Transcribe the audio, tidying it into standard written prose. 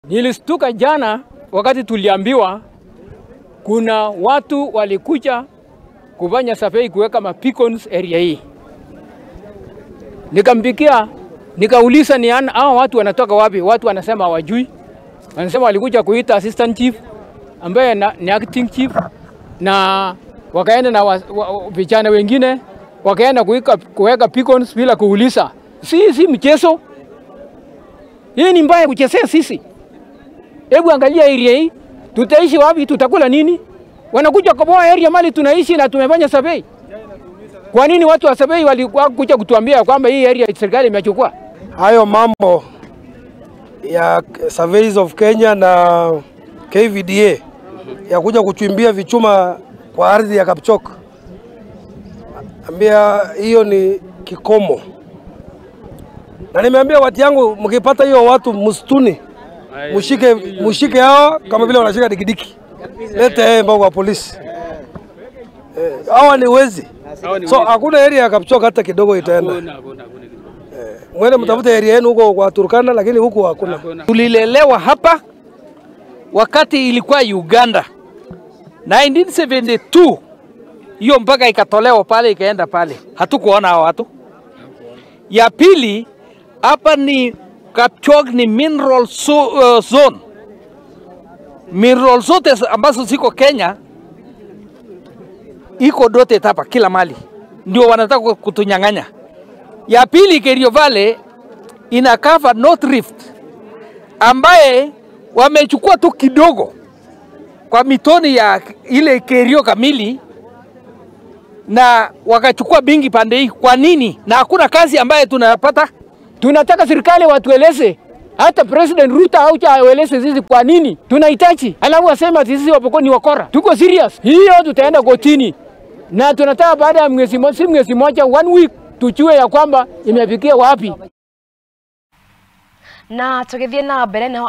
Nilistuka jana wakati tuliambiwa kuna watu walikuja kufanya survey kuweka mapicons area hii. Nikampikia, nikauliza ni hao watu wanatoka wapi? Watu wanasema hawajui. Wanasema walikuja kuita assistant chief ambaye ni acting chief, na wakaenda na vijana wengine wakaenda kuweka picons bila kuuliza. Si mchezo. Hii ni mbaya kuchezea sisi. Hebu angalia area hii, tutaishi wapi? Tutakula nini? Wanakuja kuboa area mali tunaishi na tumefanya survey. Kwa nini watu wa survey walikuja kutuambia kwamba hii area serikali imechukua? Hayo mambo ya Surveys of Kenya na KVDA ya kuja kuchimbia vichuma kwa ardhi ya Kapchorwa, ambia hiyo ni kikomo. Na nimeambia watu yangu, mkipata hiyo watu msituni, mushike hao kama vile wanashika dikidiki. Lete yeye mbao kwa polisi. Hawa ni wezi. So hakuna area ya Kapchorwa hata kidogo itaenda. Mwende mtafute area yenu huko kwa Turkana, lakini huko hakuna. Tulilelewa hapa wakati ilikuwa Uganda 1972, hiyo mpaka ikatolewa pale ikaenda pale. Hatukuona hao watu. Ya pili, hapa ni Kapchorwa ni mineral zone. Mineral zote ambazo ziko Kenya iko dote hapa kila mali. Ndio wanataka kutunyang'anya. Ya pili, Kerio Valley ina cover North Rift ambaye wamechukua tu kidogo kwa mitoni ya ile Kerio kamili na wakachukua bingi pande hii. Kwa nini? Na hakuna kazi ambaye tunapata. Tunataka serikali watueleze, hata President Ruto aeleze sisi kwa nini tunahitaji. Alafu asema sisi Wapokot ni wakora. Tuko serious. Hiyo tutaenda kotini. Na tunataka baada ya mwezi mmoja, si mwezi mmoja, 1 week tujue ya kwamba imefikia wapi. Na tugithie na mbere na